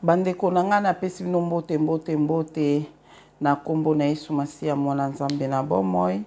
Bandeko na ngai, napesi bino mbote, mbote, mbote na nkombo na Yesu Masiya, mwana Nzambe na bomoi.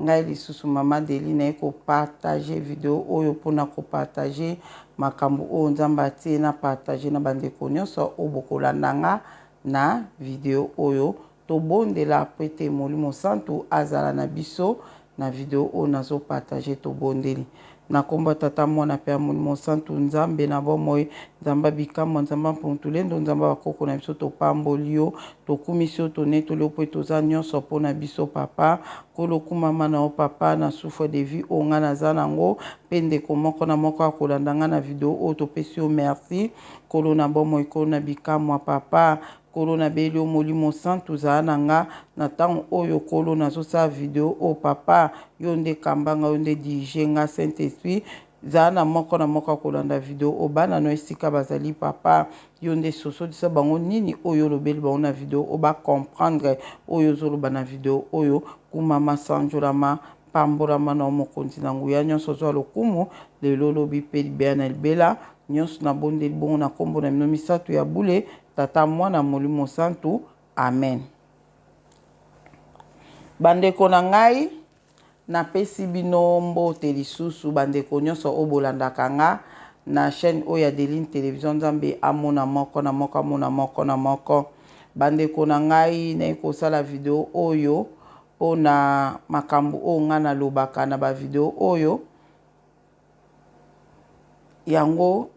Ngai lisusu Mama Deli naye kopartage video oyo mpona kopartage makambo oyo Nzambe atie na partage na bandeko nyonso oyo bokolanda nga na video oyo. Tobondela mpo ete Molimo Santu azala na biso na video oyo nazo partager. Tobondeli na kombo ya Tata, Mwana mpe ya Molimo Santu. Nzambe na bomoi, Nzambe ya bikamwa, Nzambe ya mpuntulendo, Nzambe ya bakoko na biso, topamboli yo, tokumisi yo, tonetoli yo mpo ete oza nyonso mpo na biso Papa. Nkolo, kumama na yo Papa na souffle de vie oyo ngai naza nango mpe ndeko moko na moko akolanda ngai na video oyo, topesi yo merci. Nkolo na bomoi, Nkolo na bikamwa Papa. Nkolo nabeli yo molimo santu zala na nga na tango oyo Nkolo nazosala video oyo papa yo nde kamba nga yo nde dirige nga saint esprit zala na moko na moko akolanda video oyo bana no esika bazali papa yo nde sosolisa bango nini oyo olobeli bango na video oyo ba comprendre oyo ozoloba na video oyo kumama sanjolama pambolama na yo mokonzi na nguya nyonso zwa lokumu lelo lobi mpe libela na libela nyonso nabondeli bongo na nkombo na bino misato ya bule Tata, Mwana, Molimo Santu. Amen. Bandeko na ngai, napesi bino mbote lisusu, bandeko nyonso oyo bolandaka nga na chaîne oyo ya Deline Television. Nzambe amona moko na moko, amona moko na moko. Bandeko na ngai, naye kosala video oyo mpona makambo oyo ngai nalobaka na bavideo oyo. Yango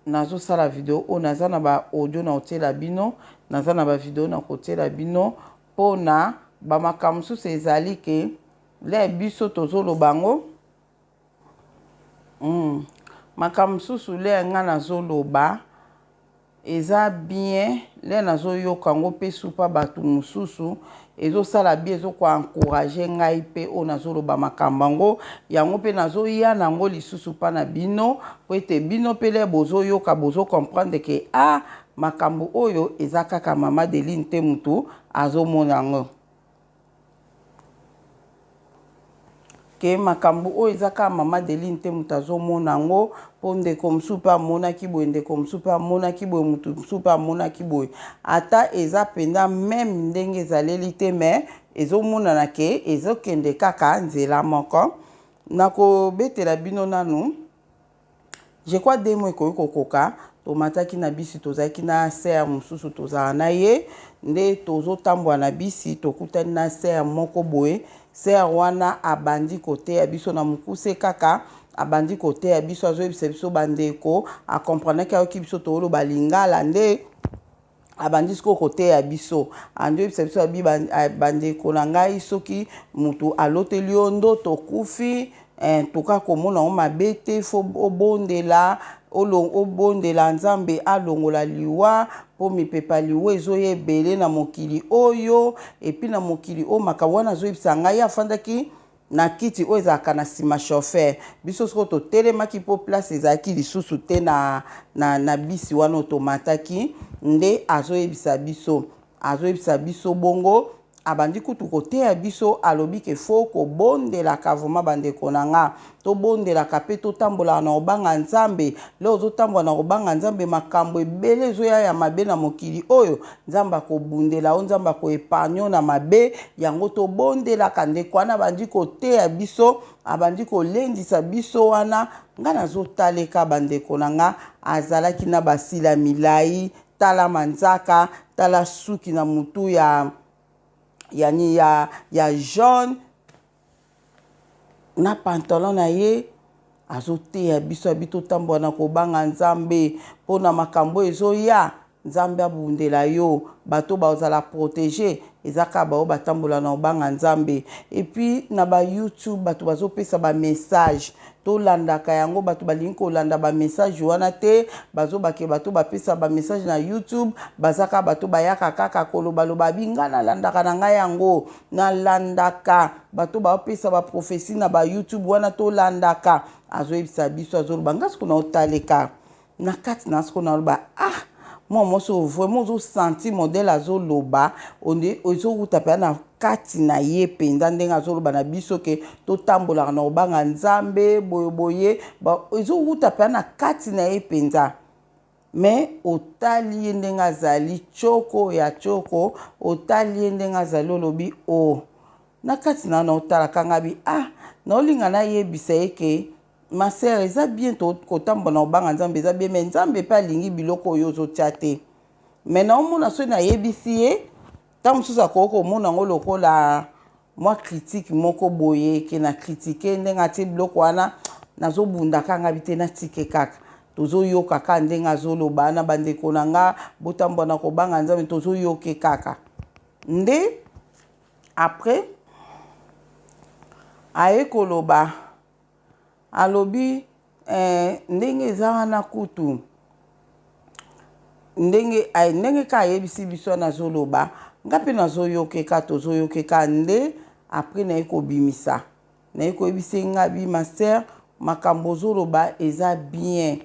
nazosala video oyo, naza na ba audio na kotiela bino, naza na ba video na kotiela bino mpona bamakambo mosusu ezali ke le biso tozoloba yango. Makambo mosusu le nga nazoloba eza bien, le nazoyoka yango mpe supa bato mosusu ezosala bien, ezoko encourager ngai mpe oyo nazoloba makambo yango. Yango mpe nazoya nango lisusu mpa na bino po ete bino mpe le bozoyoka, bozocomprendre ke a makambo oyo eza kaka Mama Deline te mutu azomona yango, ke makambo oyo eza kaka Mama Deline te moto azomona yango, mpo ndeko mosusu mpe amonaki boye, ndeko mosusu mpe amonaki boye, motu mosusu mpe amonaki boye. Ata eza mpenza même ndenge ezaleli te, mais ezomonana ke ezokende kaka nzela moko. Nakobetela bino nanu, je crois 2 mois ekoki kokoka, tomataki na bisi, tozalaki na sœur mosusu, tozala na ye nde tozotambola na bisi, tokutani na sœur moko boye. Sœur wana abandi koteya biso na mokuse kaka, abandi koteya biso, azoyebisa biso bandeko, akomprendaki, ayoki biso tooloba lingala nde abandi sikoyo koteya biso. Andi oyebisa biso abi: "Bandeko na ngai, soki motu aloteli yo ndoto okufi, toka komona ngo mabe te, faut obondela, obondela Nzambe alongola liwa, mpo mipepa liwa ezoya ebele na mokili oyo." Et puis na mokili oyo makambo wana azoyebisa ngai, afandaki na kiti oyo ezalaka na nsima chauffeur. Biso sikoyo totelemaki mpo place ezalaki lisusu te na bisi wana oyo tomataki. Nde azoyebisa biso, azoyebisa biso bongo, abandi kutu koteya biso, alobi ke faut kobondelaka vraiment. Bandeko na nga, tobondelaka mpe totambolaka na kobanga Nzambe. Le ozotambola na kobanga Nzambe, makambo ebele ezoya ya mabe na mokili oyo, Nzambe akobundela o, Nzambe akoépargner na mabe yango. Tobondelaka. Ndeko wana abandi koteya biso, abandi kolendisa biso wana. Nga nazotaleka, bandeko na nga, azalaki na basila milai, tala manzaka, tala suki na mutu ya yani ya jaune na pantalon na ye. Azoteya biso, abi totambola na kobanga Nzambe mpona makambo ezoya, Nzambe abundela yo. Bato bazala protégé eza kaka baoyo batambola na kobanga Nzambe. Et puis na baYouTube bato bazopesa bamessage, tolandaka yango. Bato balingi kolanda bamessage wana te, bazobake bato bapesa bamessage na YouTube baza kaka bato bayaka kaka kolobaloba. Abi ngai nalandaka na ngai yango, nalandaka bato baopesa baprophétie na baYouTube wana, tolandaka. Azoyebisa biso, azoloba, ngai siko naotaleka na kati na siko naloba: "Ah, mwa mwasi oyo vraiment ozosentir modèle azoloba, onde ezowuta mpenza na kati na ye mpenza, ndenge azoloba na biso ke totambolaka na kobanga Nzambe boyeboye, ezowuta mpenza na kati na ye mpenza." Mais otali ye ndenge azali tshoko ya tshoko, otali ye ndenge azali olobi oh na kati na naotala kanga bi ah naolinga nayebisa ye ke ma sœur eza bien kotambola na kobanga Nzambe eza bien mais Nzambe pe alingi biloko oyo ozotia te. Mais naomona soki nayebisi ye ntango mosusu akoki komona yango lokola mwa critique moko boye ke na critique ndenge atie biloko wana nazobunda kaka ngabi te natike kaka tozoyoka kaka ndenge azoloba na bandeko na nga botambwa na kobanga Nzambe tozoyoke kaka nde après aye koloba Alobi eh ndenge eza wana kutu ndenge ndenge ka ayebisi biso wana azoloba nga mpe nazoyokeka tozoyokeka nde apres naye kobimisa naye koyebisa ye nga bi ma sœur makambo ozoloba eza bien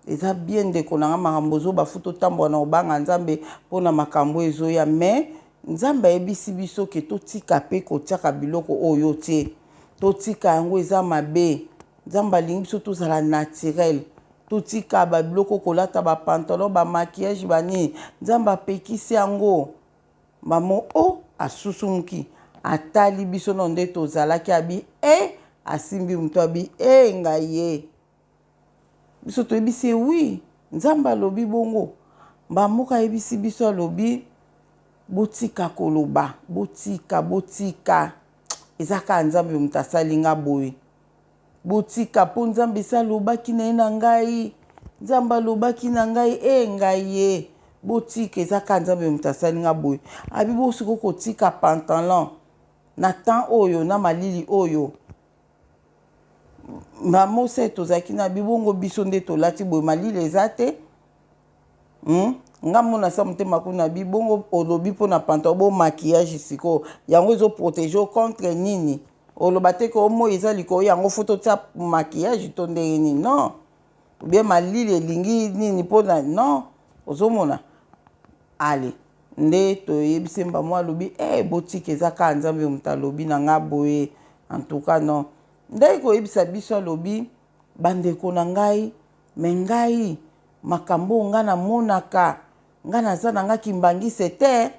Eza bien ndeko na nga makambo ozo ba faut totambola na kobanga nzambe pona makambo ezoya mais nzambe ayebisi biso ke totika pe kotiaka biloko oyo otie totika yango eza mabe nzambe alingi biso tozala naturel totika ba biloko kolata ba pantalon ba maquillage ba nini nzambe apekisi yango mamo o oh, asusumuki atali biso no nde tozalaki abi e eh, asimbi moto abi e eh, ngai ye Biso toyebisi ye oui, Nzambe alobi bongo. Mbala moko ayebisi biso alobi botika koloba, botika, botika. Eza kaka Nzambe moto asali nga boye. Botika mpo Nzambe esi alobaki na ye na ngai. Nzambe alobaki na ngai, e ngai ye. Botika, eza kaka Nzambe moto asali nga boye. Abi bosiko kotika pantalon na temps oyo na malili oyo. Ma mose tozalaki na bibongo biso nde tolati boye malili eza te hmm? nga mona sa motema kuna bibongo olobi mpo na pantalon bo maquillage sikoyo yango ezo protege yo contre nini oloba te ke omoi eza likolo yango fo totia maquillage to ndenge nini non bien malili elingi nini mpo na non ozomona ale Nde toyebisi ye mbamwa alobi eh botika eza kaka nzambe moto alobi na nga boye en tout cas non nde aye koyebisa biso alobi bandeko na ngai me ngai makambo oyo ngai namonaka ngai naza na ngai kimbangiste te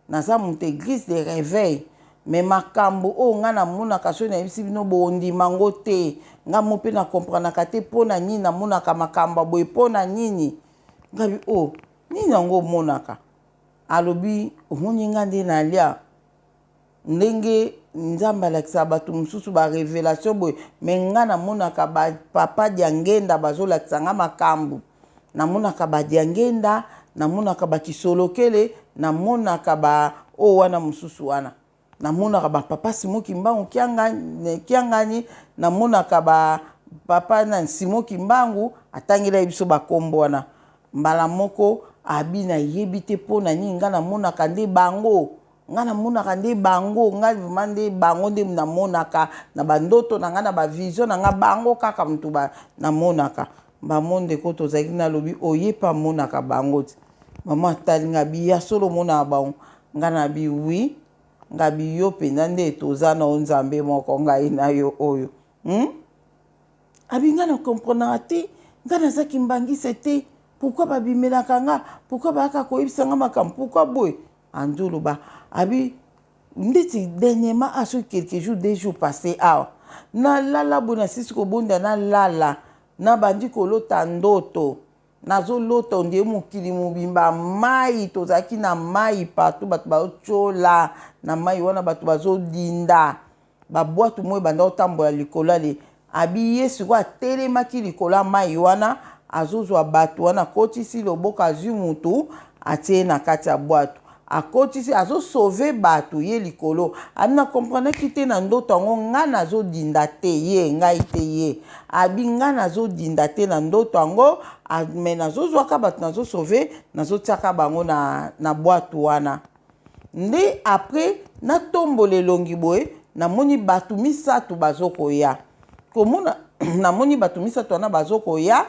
naza moto eglise de reveil me makambo oyo ngai namonaka soki nayebisi bino bondima ngo te ngai mo mpe na comprenaka te mpo na nini namonaka makambo ya boye mpo na nini ngai o oh, Nini yango omonaka? Alobi, omoni nga nde nalia ndenge Nzambe alakisaka bato mosusu ba revelation boye, mais nga namonaka ba papa Diangenda bazolakisa nga makambu. Namonaka ba Diangenda, namonaka ba Kisolokele, namonaka ba oyo wana mosusu wana. Namonaka ba papa Simon Kimbangu Kiangani, namonaka ba papa na Simon Kimbangu atangelaki biso ba kombo wana. Mbala moko abi nayebi te mpo na nini ngai namonaka nde bango, ngai namonaka nde bango, ngai vraiment nde bango nde namonaka na ba ndoto na ngai na ba vision na ngai bango kaka mutu ba namonaka. Mbamo ndeko tozalaki nalobi oye mpe amonaka bango ti. Mama atali ngai abi ya solo omonaka bango? Nga na bi oui nga bi yo penza nde toza na yo nzambe moko ngai na yo oyo hum abi nga na comprenaka te nga naza kimbangiste te pourquoi babimelaka nga pourquoi bayaka koyebisa nga makambo pourquoi boye anzoloba abi ndeti dernièrement a soki quelques jours deux jours passé awa nalala boye nasisi kobonda nalala nabandi kolota ndoto Nazo lota on dirait mokili mobimba mayi tozalaki na mayi partout bato bazo tiola na mayi wana bato bazo dinda ba bwatu moko ebanda kotambola likolo ale abi ye sikoyo atelemaki likolo ya mayi wana azozwa bato wana akotisi loboko azwi mutu atie ye na kati ya bwatu akotisi azo sauve bato ye likolo abi na comprenaki te na ndoto yango nga nazodinda te ye ngai te ye abi nga nazodinda te na ndoto yango me nazozwaka bato nazosauve nazotiaka bango na, na bwatu wana nde apres natombola elongi boye namoni bato misato bazokoya komona namoni bato misato wana bazokoya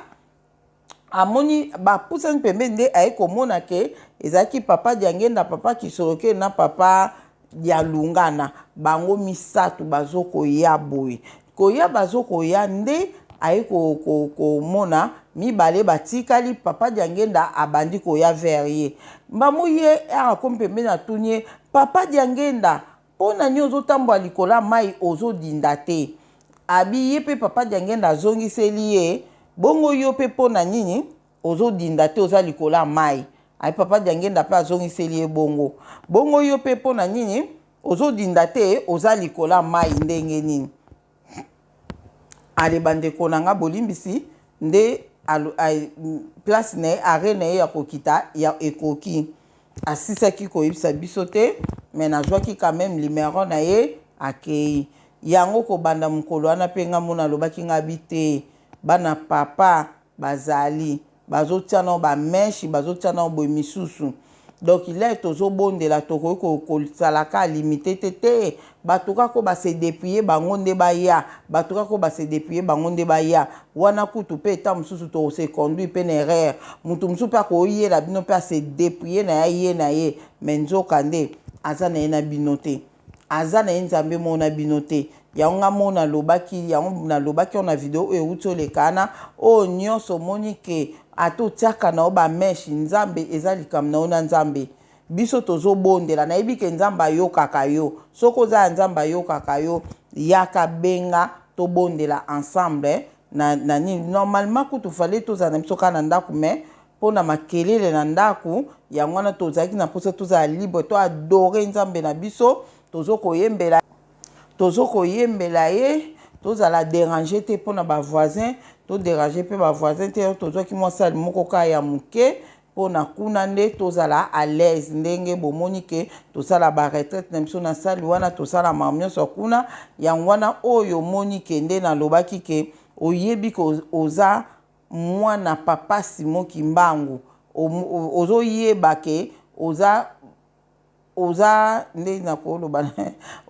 amoni bapusani pembeni nde aye komona ke ezalaki papa Diangenda, papa Kisolokele na papa Dialungana bango misato bazokoya boye koya bazokoya nde aye komona ko, ko Mibale batikali, Papa Diangenda abandi koya vers ye. Mbamu ye heure akomi pembeni atuni ye, Papa Diangenda, mpo na nini ozotambola likolo ya mayi ozodinda te? Abi ye mpe Papa Diangenda azongiseli ye, bongo yo mpe mpo na nini ozodinda te oza likolo ya mayi? Abi Papa Diangenda mpe azongiseli ye bongo, bongo yo mpe mpo na nini ozodinda te oza likolo ya mayi ndenge nini? Ale bandeko na nga bolimbisi nde place na ye arret na ye ya kokita ya ekoki asisaki koyebisa biso te mais nazwaki quand même numero na ye akei yango kobanda mokolo wana mpe nga mona alobaki nga bi te bana papa bazali bazotia nao ba mèche bazotia nao boye misusu donc lere tozobondela tokoki kozala ka limite te te bato kaka oyo base depouille bango nde baya bato kaka oyo base depouille bango nde baya wana kutu mpe eta mosusu tokose conduire mpe na erreur moto mosusu mpe akoyela bino mpe ase depouille na ya ye na ye me nzoka nde aza na ye na bino te Aza naye nzambe moko na bino te yango nga moko nalobaki yango nalobaki yango na video oyo ewuti oleka wana oyo nionso omoni ke ata otiaka na yo ba meche nzambe eza likambo na yo na nzambe biso tozobondela nayebi ke nzambe ayokaka yo soki oza ya nzambe ayokaka yo yaka benga tobondela ensemble na, na nini normalement kutu fallait tozala na biso kaka na ndako mais mpo na makelele na ndako yango wana tozalaki na mposa tozala libre to adore nzambe na biso tozo koyembela tozo koyembela ye tozala derange te mpo na bavoisin toderange mpe bavoisin te tozwaki mwa sale moko kaka ya moke mpo na kuna nde tozala à l'aise ndenge bomoni ke tosala ba retraite na biso na sale wana tosala makambo nyonso kuna yango wana oyo omoni ke nde nalobaki ke oyebi ke oza mwana papa Simon kimbangu ozo yeba ke oza oza nde nakoloba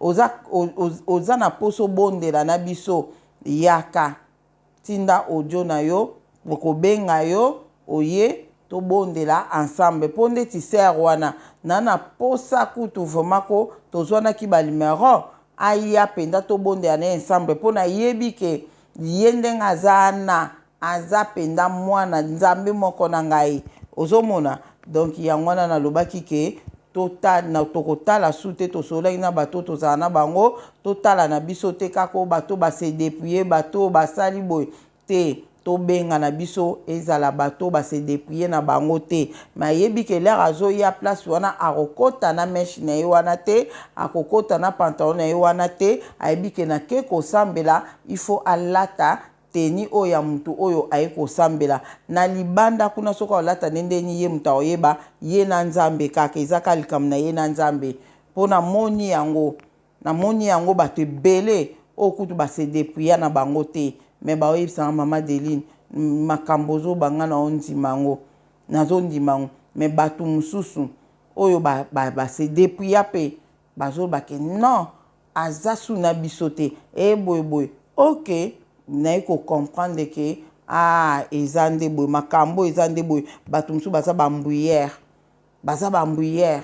oza oza na posa obondela na biso yaka tinda audio na yo kobenga yo oye tobondela ensemble po ndeti sœur wana na na posa kutu vraiment ko tozwanaki ba numero aya mpenza tobondela na ye ensemble po nayebi ke Ye ndenge aza na aza penza mwana nzambe moko na ngai ozomona donc yango wana nalobaki ke tokotala su te tosololaki na bato tozala na bango totala na biso te kaka oyo bato ba se dépouille bato oyo basali boye te tobenga na biso ezala bato ba se dépouille na bango te me ayebi ke lere azoya place wana akokota na mèche na ye wana te akokota na pantalon na ye wana te ayebi ke nake kosambela il faut alata tenue oyo ya mutu oyo aye kosambela na libanda kuna soki akolata nde ndeni ye moto akoyeba ye na nzambe kaka eza kaka likambo na ye na nzambe mpo namoni yango namoni yango bato ebele oyo kutu ba se dépouilla na bango te me baoyebisanga mama Deline makambo ozoba nga na ondima yango nazondima yango me bato mosusu oyo ba se dépouilla mpe bazoloba ke non aza su na biso te e boye boye ok naye kocomprendre ke ah eza nde boye makambo eza nde boye bato mosusu baza bambuyere baza bambuyere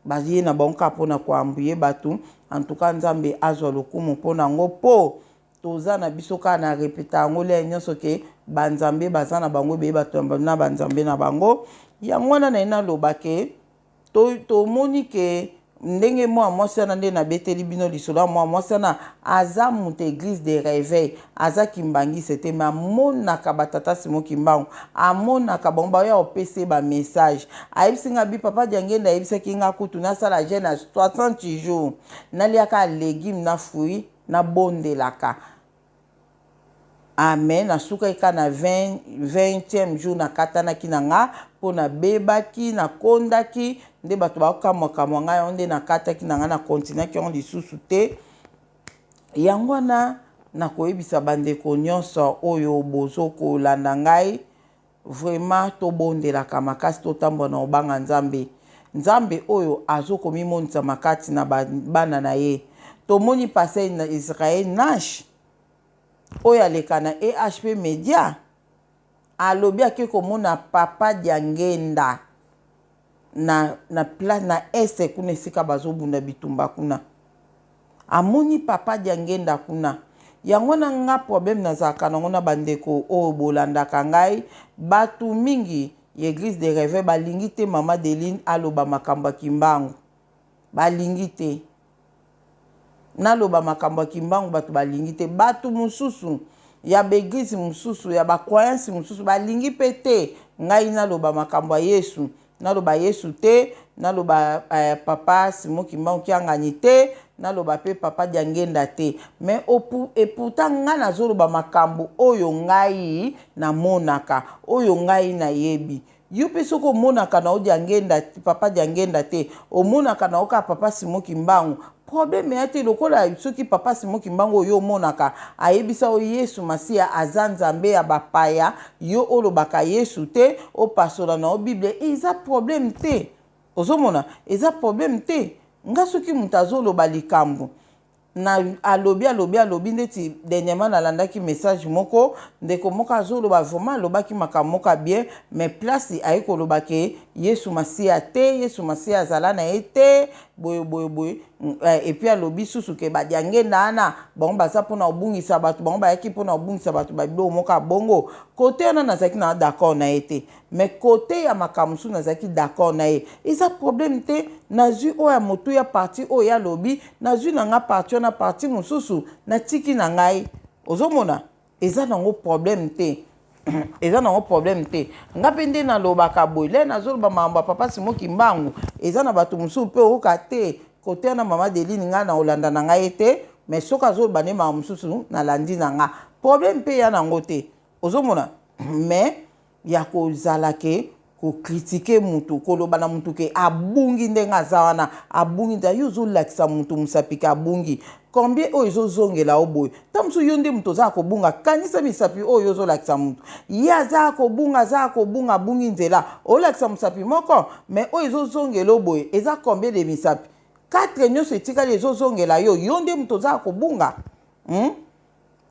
baye na bango kaka mpona koambuye bato en tout cas nzambe azwa lokumu mpona yango mpo toza na biso kaka na répéter yango lia nyonso ke banzambe baza na bango ebeye bato na banzambe na bango yango wana naye naloba ke tomoni ke ndenge mwa mwasi wana nde nabeteli bino lisolo ya mwa mwasi wana aza moto église de réveil aza kimbangisi te me amonaka batata Simon Kimbangu amonaka bango baoya kopesa ye bamessage ayebisi nga bi papa Diangenda ayebisaki nga kutu nasala jeûne ya 60 jours naliaka légume na fruit nabondelaka amen nasukaki kaka na 20e jour nakatanaki na nga mpo nabebaki nakondaki nde bato bakamwakamwa ngai yango nde nakataki na ngai nakontinuaki yango lisusu te yango wana nakoyebisa bandeko nyonso oyo bozokolanda ngai vraiment tobondelaka makasi totambola na kobanga nzambe nzambe oyo azokomimonisa makati na bana na ye tomoni pasteur na Israel Nash oyo aleka na ehp media alobi ake komona papa Diangenda na place na este kuna esika bazobunda bitumba kuna amoni papa Diangenda kuna. Yango wana nga problème nazalaka nango na bandeko oyo bolandaka ngai, batu mingi ya eglise de reveil balingi te mama Deline aloba makambo ya kimbangu. Balingi te. Naloba makambo ya kimbangu batu balingi te. Batu mosusu ya ba eglise mosusu ya ba croyance mosusu balingi pe te ngai naloba makambo ya Yesu. Naloba Yesu te, naloba eh, papa Simon Kimbangu Kiangani te, naloba pe papa Diangenda te. Mais et pourtant ngai nazoloba makambo oyo ngai namonaka, oyo ngai nayebi. Yo pe soki omonaka na yo Diangenda, papa Diangenda te, omonaka na yo kaka papa Simon Kimbangu, problème eya te lokola soki papa Simon Kimbangu oyo omonaka ayebisa yo Yesu Masiya aza Nzambe ya ba paya, yo olobaka Yesu te, opasola na yo Bible, eza problème te. Ozomona? Eza problème te. Nga soki moto azoloba likambo, na alobi alobi alobi ndeti dernièrement nalandaki message moko ndeko moko azoloba vraiment alobaki makambo moko ya bien mais place aye koloba ke yesu masiya te yesu masiya azala na ye te boye boye boye eh, et puis alobi susu ke badiangenda wana bango baza mpona kobungisa bato bango bayaki mpona kobungisa bato babiloko moko ya bongo kote wana nazalaki na d'accord na ye te Mais cote ya makambo mosusu nazalaki d'accord na ye. Eza problème te, nazui oyo ya motuya partie oyo ye alobi, nazui na nga partie wana, partie mosusu natiki na ngai. Ozomona? Eza nango problème te. Eza nango problème te. Nga pe nde nalobaka boye, lere nazoloba makambo ya papa Simon Kimbangu, eza na bato mosusu pe oyoka te, cote wana mama Adeline nga nakolanda na ngai ye te, mais soki azoloba nde makambo mosusu nalandi na nga. Problème pe eya nango te. Ozomona? Mais ya kozala ke ko critiquer mutu, koloba na mutu ke abungi ndenge aza wana, abungi nzela, yo ozolakisa mutu musapi ke abungi, combien oyo ezozongela yo boye? Tango mosusu yo nde mutu oza ya kobunga, kanisa misapi oyo yo ozolakisa mutu, ye aza ya kobunga, aza ya kobunga, abungi nzela, olakisa musapi moko, mais oyo ezozongela yo boye eza combien de misapi? 4 nionso etikali ezozongela yo, yo nde mutu oza ya kobunga? Hum?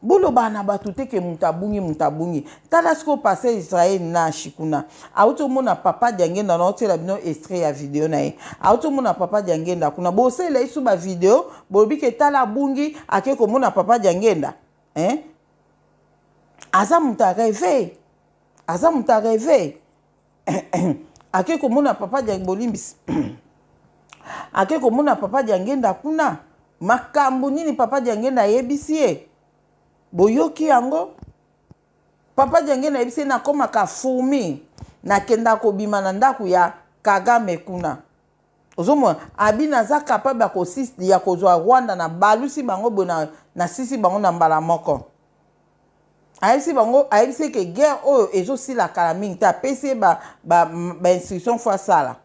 Bolobaka na batu te ke mutu abungi mutu abungi tala sikoyo pasteur Israël Nash kuna awuti omona papa Diangenda nao tiela bino extrait ya video na ye awuti omona papa Diangenda kuna bosalela ye su ba video bolobi ke tala abungi ake komona papa Diangenda hein aza mutu a reve aza mutu a reve ake komona papa Dia bolimbisi ake komona papa Diangenda kuna makambo nini papa Diangenda ayebisi ye boyoki yango papa Diangenda ayebisi ye nakomaka fourmi nakendaka kobima na ndako ya Kagame kuna ozomona abi naza capable ya kosis ya kozwa Rwanda na balusi bango boye na nasisi bango na mbala moko Ayebisi bango, ayebisi ye ke guerre oyo ezo sila kala mingi te, apesi ye ba, ba, ba instruction fo asala.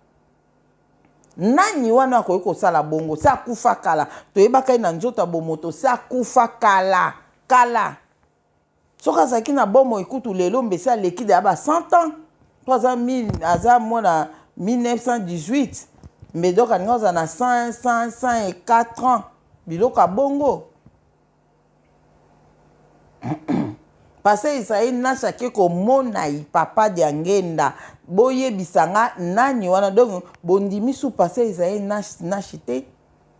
Nani wana akoki kosala bongo? Se akufa kala. Toyebaka ye na nzoto ya bomoto, se akufa kala, kala. Soki azalaki na bomoi kutu lelo mbe se aleki deja ba 100 ans. Po aza, aza mwana 1918, mbe donc alingi azala na 100, 100, 104 ans. Biloko ya bongo. Pasteur Israel Nash ake komona papa Diangenda boyebisa nga nani wana donc bondimi su pasteur Israel Nash, Nash te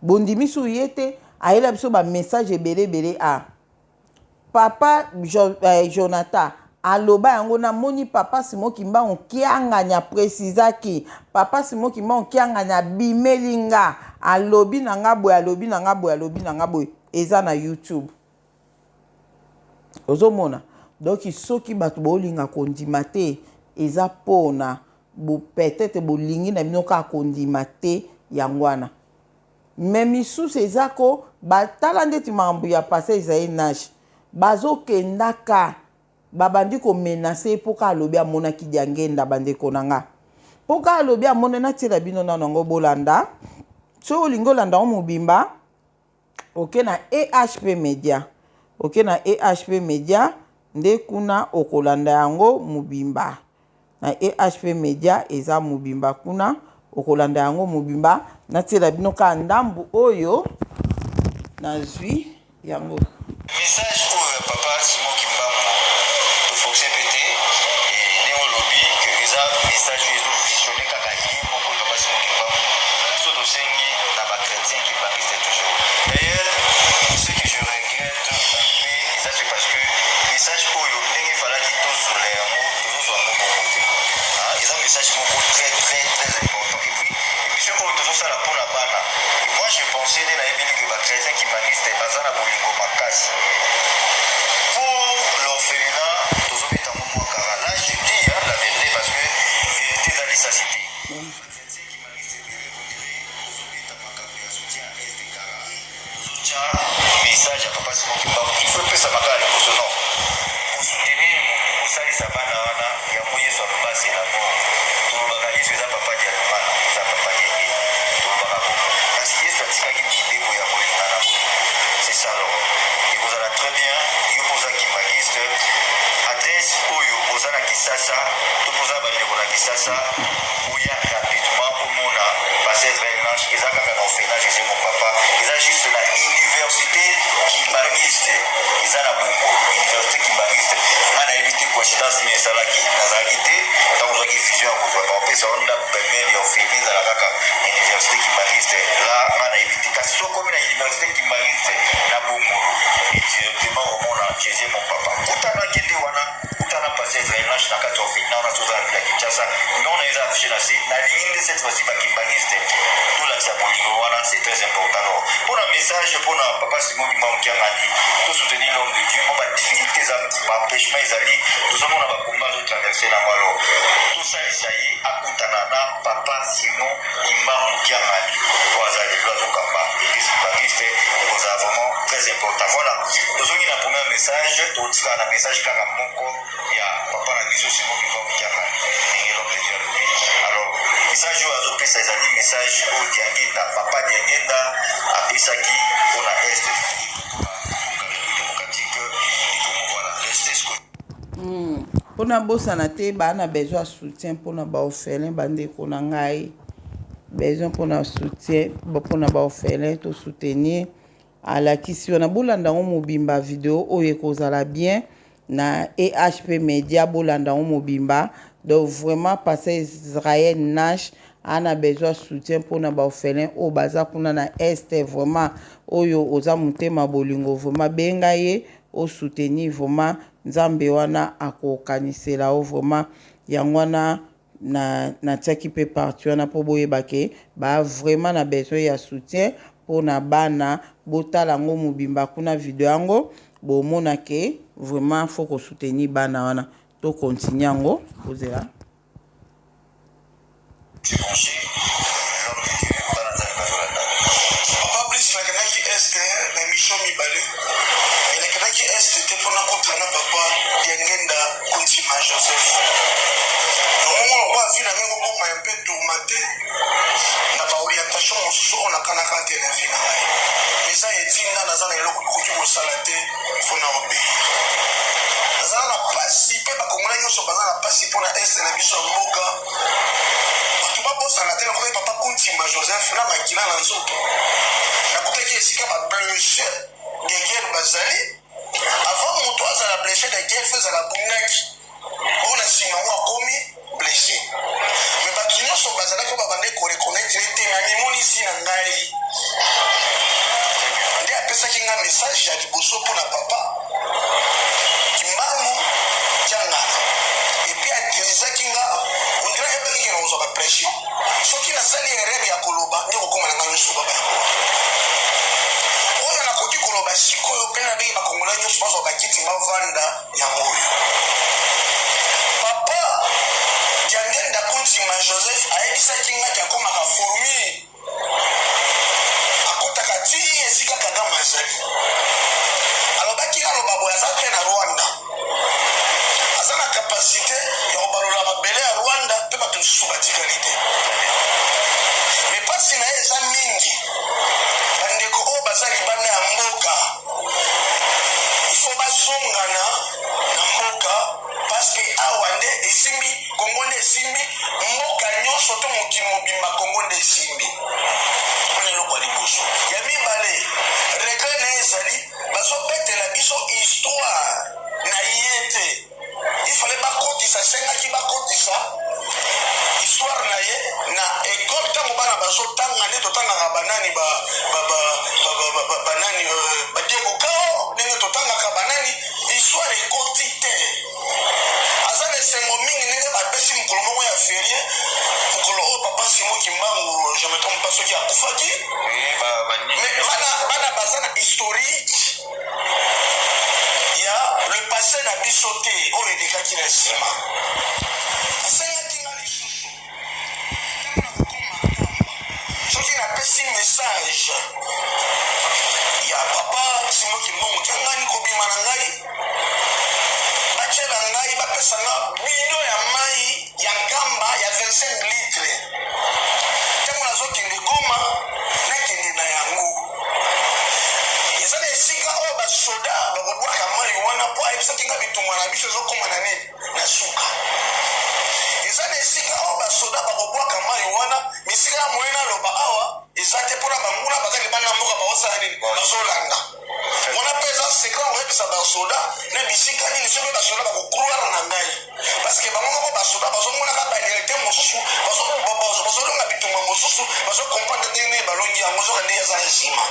bondimi su ye te ayela biso ba message ebele ebele a ah. papa jo, eh, Jonathan aloba yango namoni papa Simon Kimbangu Kiangani aprecisaki papa Simon Kimbangu Kiangani abimeli nga alobi na nga boye alobi na nga boye alobi na nga boye eza na YouTube ozomona donc soki bato bolinga kondima te eza pona bo peut-être bolingi na bino kaka kondima te yango wana mais misusu eza ko batala ndeti makambo ya pasa ezali nash bazokendaka babandi ko menace ye mpo ka alobi amonaki diangenda bandeko na nga mpo ka alobi amona natiela bino nano yango bolanda soki olingi olanda yango mobimba Oke na EHP media. Oke na EHP media nde kuna okolanda yango mobimba. Na EHP media eza mobimba kuna okolanda yango mobimba. Natiela bino kaka ndambu oyo nazwi yango. Message oyo ya papa Simon Kimbangu to forcer pe te et ndenge olobi que eza message oyo ezo visionner kaka ye moko papa Simon Kimbangu biso tosengi na ba chretiens kimbanguistes toujours d'ailleurs ce que je regrette un peu. Na Jésus mon papa eza juste na université kimbanguiste, eza na Bungulu, université kimbanguiste. Ngai nayebi te coïncidence nini esalaki, nazalaki te ntango ozwaki vision ya kozwa baopesa yo ndako pembeni ya orphelinat, ezala kaka université kimbanguiste la. Ngai nayebi te, kasi soki okomi na université kimbanguiste na Bungulu, directement omona Jésus mon papa. Kutana, kende wana, kutana pasteur Israel Nash na kati ya orphelinat wana. Tozala ville ya Kinshasa, non, eza affiché na se. Nalingi nde cette fois-ci bakimbanguiste tolakisa bolingo wana, c'est très important. Alors, mpona message mpona papa Simon Kimbangu Kiangani, tosoutenir l'homme de Dieu. Mo badifficulté eza, baempêchement ezali, tozomona bakomba azotraverse nango. Alors tosalisa ye akutana na papa Simon Kimbangu Kiangani oyo aza lelo azokamba église kimbanguiste. Ekozala vraiment très important. Voilà, tozongi na premier message. Totikala na message kaka moko ya papa na biso Simon Kimbangu Kiangani, ndenge l'homme de Dieu alobi. Alors message oyo azopesa ezali message oyo Diangenda, papa Diangenda apesaki mpona Est démocratique du Congo. Voilà, restez. Mpona bosana te, baa na besoin ya soutien mpona baorphelin. Bandeko na ngai, besoin mpona soutien mpona baorphelin, tosoutenir. Alakisi wana, bolanda yango mobimba. Video oyo ekozala bien na EHP Media, bolanda yango mobimba. Donc vraiment, pasteur Israel Nash ana besoin soutien mpona baorphelin oyo baza kuna na Est. Vraiment, oyo oza motema bolingo, vraiment benga ye, osoutenir. Vraiment, Nzambe wana akokanisela o. Vraiment, yango wana natiaki mpe partie wana mpo boyeba ke ba vraiment na besoin ya soutien mpona bana. Botala yango mobimba kuna, video yango, bomona ke vraiment faut kosoutenir bana wana. Tokontinue yango, kozela. L'homme de Dieu, bana Nzambe bazolanda. Papa Blaise, nakendaki Est na émission mibale. Nakendaki Est te mpona kutana na papa Diangenda Kuntima Joseph. Namongo lokwa vie na ngai kokoma un peu tourmenté na baorientation mosusu oyo nakanaka te na vie na ngai. Eza etinda, naza na eloko ekoki kosala te, faut na obéir. Nazala na pasi mpe bakongolais nyonso baza na pasi mpona Est na biso ya mboka. Bato babosana te, nakotaki papa Kuntimba Joseph na makila na nzoto. Nakutaki esika bablessé de guerre bazali. Avant moto azala blessé de guerre, faut ezala bundaki oyo na nsima ngo akomi blessé. Mais bato nyonso bazalaki oyo babandaki koreconnaître te, na mimonisi na ngai nde apesaki nga message ya liboso mpona papa Kimbangu Tiangana. Et puis atilisaki nga, on dirait ayebaki ke na kozwa bapression soki nasali erreur ya koloba nde kokóma na ngai nyonso baba yango oyo nakoki koloba sikoyo. Mpe nabengi bakongola nyonso bazwa bakiti, bavanda. Yango oyo papa Diangenda Kuntima Joseph ayebisaki ngaki akomaka fourmi, akotaka ti esika Kagame azali. Alobaki, aloba boye, aza mpe na Rwanda, aza na capacité ya kobalola mabele ya Rwanda mpe bato mosusu batikali te. Mais mpasi na ye eza mingi, bandeko oyo baza libanda ya mboka, ifo bazongana na mboka, parce que awa nde esimbi Kongo, nde esimbi mboka nyonso to mokili mobimba. Kongo nde esimbi mpona eloko ya liboso. Ya mibale, regret na ye ezali bazobetela biso histoire na ye te. Ifale bakotisa, esengaki bakotisa histoire na ye na ekole ntango bana bazotanga, nde totangaka banani, banani, badiego Kao, ndenge totangaka banani. Histoire ekoti te. Aza na esengo mingi ndenge bapesi mokolo moko ya férié, mokolo oyo papa Simon Kimbangu, je me trompe pas soki akufaki. Mais bana baza na historique ya le passé na biso te oyo elekaki na nsima. Asengaki nga lisusu, ntango nakokoma Nkamba, soki napesi message ya papa Simon Kimbangu Kiangani, kobima na ngai, batiela ngai, bapesa nga bidon ya mai ya Nkamba ya 25 litre. Ntango nazokende Goma, nakende na yango. Eza na esika oyo basoda bakobwaka mai wana, mpo ayebisaki nga bitumba na biso ezokóma na nini, na suka. wana misika ya moye naloba awa eza te mpona banguna baza libanda na mboka baosala nini bazolanda wana mpe eza secret koyebisa basoda na bisika nini soki basoda bakocroire na ngai parce que bango moko basoda bazomonaka barealité mosusu bazolonga bitumba mosusu bazokomprendre ndenge nini balongi yango zoka ndenge aza na nsima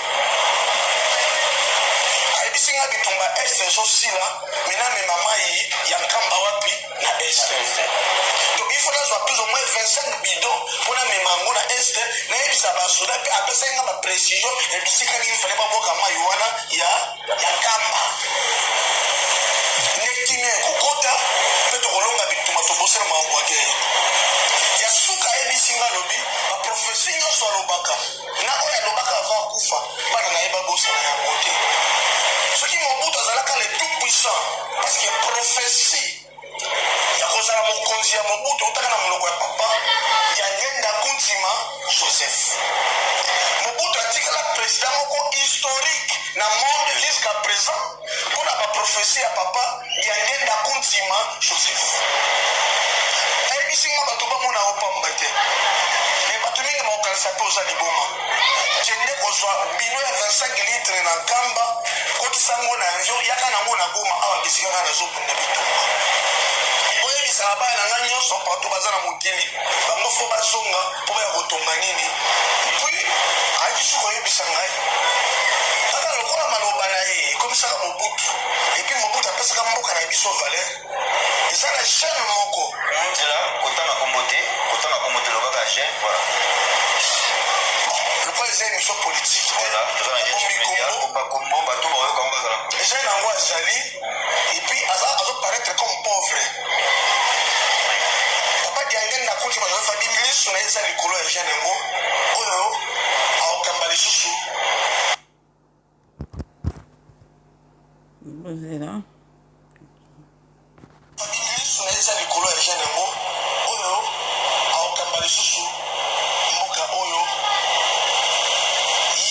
ayebisi nga bitumba est ezosila me namema mai ya nkamba wapi na est donc il faut nazwa plus ou moins 25 bidon mpo namema yango na est nayebisa basoda mpe apesaki nga baprécision ya bisika nini fale babwaka mai wana ya ya nkamba nde kimia ekokota mpe tokolonga bitumba tobosana makambo ya guerre ya suka ayebisi nga alobi baprofesi nyonso alobaka na oyo alobaka avant akufa bana na ye babosana yango te soki mobutu azalaka le tout puissant parce que prophetie ya kozala mokonzi ya mobutu eutaka na monoko ya papa ya ngenda kuntima joseph mobutu atikala président moko historique na monde jusqu'à présent mpo na baprofesi ya papa ya ngenda kuntima joseph ayebisi nga bato bamona yo pamba te me bato mingi bakokanisa mpe oza liboma kende kozwa bino ya 25 litre na nkamba kotisa yango na avion yaka nango na goma awa bisika ngai nazobunda bitumba oyebisaka bana na ngai nyonso partout baza na mokili bango fo bazonga mpo baya kotonga nini puis ayaki su koyebisa ngai kaka lokola maloba na ye ekomisaka mobutu epuis mobutu apesaka mboka na biso valeur eza na jeune moko nzela kotanga kombo te kotanga kombo te lobaka jeune voilà lokola eza émission politique voilà toza na jeune media kombo bato baoyoka yango bazala jeune yango azali epuis azoparaître comme pauvre papa diangenda akuti bato fabi liso na ye eza likolo ya jeune yango oyo akokamba lisusu bozela liso na ye eza likolo ya jeune yango oyo akokamba lisusu mboka oyo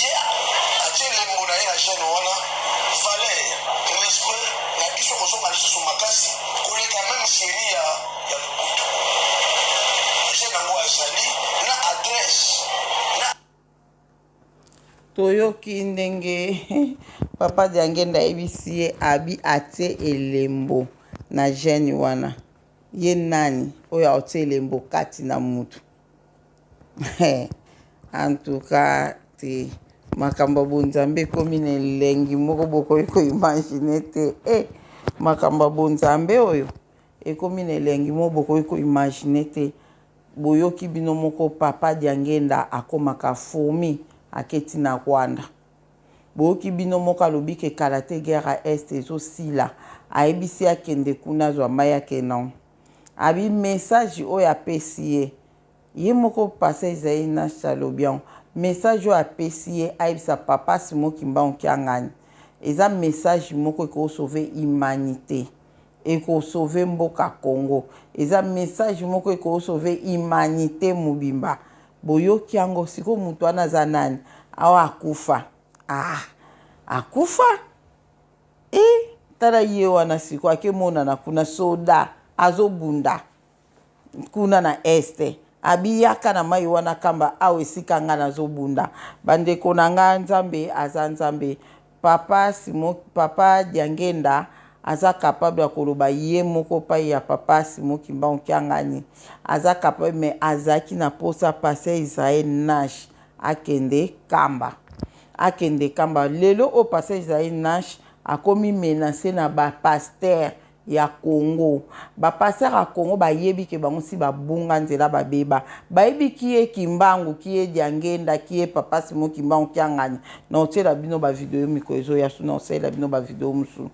ye atie elembo na ye na jeune wana valeur respect na biso kozonga lisusu makasi koleka meme serie ya ya mobutu jeune yango azali na adresse na Toyoki ndenge papa Diangenda ayebisi ye abi atie elembo na jeune wana. Ye nani oyo aotie elembo kati na mutu? En tout cas te makambo ya bonzambe ekomi na elengi moko bokoki koimagine te. Eh, makambo ya bonzambe oyo ekomi na elengi moko bokoki koimagine te. Boyoki bino moko papa Diangenda akomaka fourmi ake ti na Rwanda. Boyoki bino moko alobi ke kala te guerre ya Est ezo sila. Ayebisi ye akende kuna azwa mayi ake non. Abi message oyo apesi ye, ye moko pasteur Isaie Nash alobi yango, message oyo apesi ye ayebisa papa Simon Kimbangu Kiangani eza message moko eko sauver humanite. Eko sauver mboka Congo. Eza message moko eko sauver humanite mobimba. Boyoki yango sikoyo mutu wana aza nani? Awa akufa. Ah! Akufa? Eh! Tala ye wana sikoyo ake monana kuna soda azo bunda. kuna na est abi yaka na mayi wana kamba awa esika nga nazo bunda ba ndeko na nga nzambe aza nzambe papa simo papa diangenda aza capable ya koloba ye moko pai ya papa simo kimbangu kiangani aza capable mais azalaki na posa pasteur Israël Nash akende kamba akende kamba lelo oyo pasteur Israël Nash akomi menace na ba pasteur ya Congo ba pasteur ya Congo ba yebi ke bango si ba bunga nzela ba beba ba yebi qui est kimbangu qui est diangenda qui est papa Simon kimbangu kiangani na otiela bino ba video mikolo ezo ya su na osalela bino ba video mususu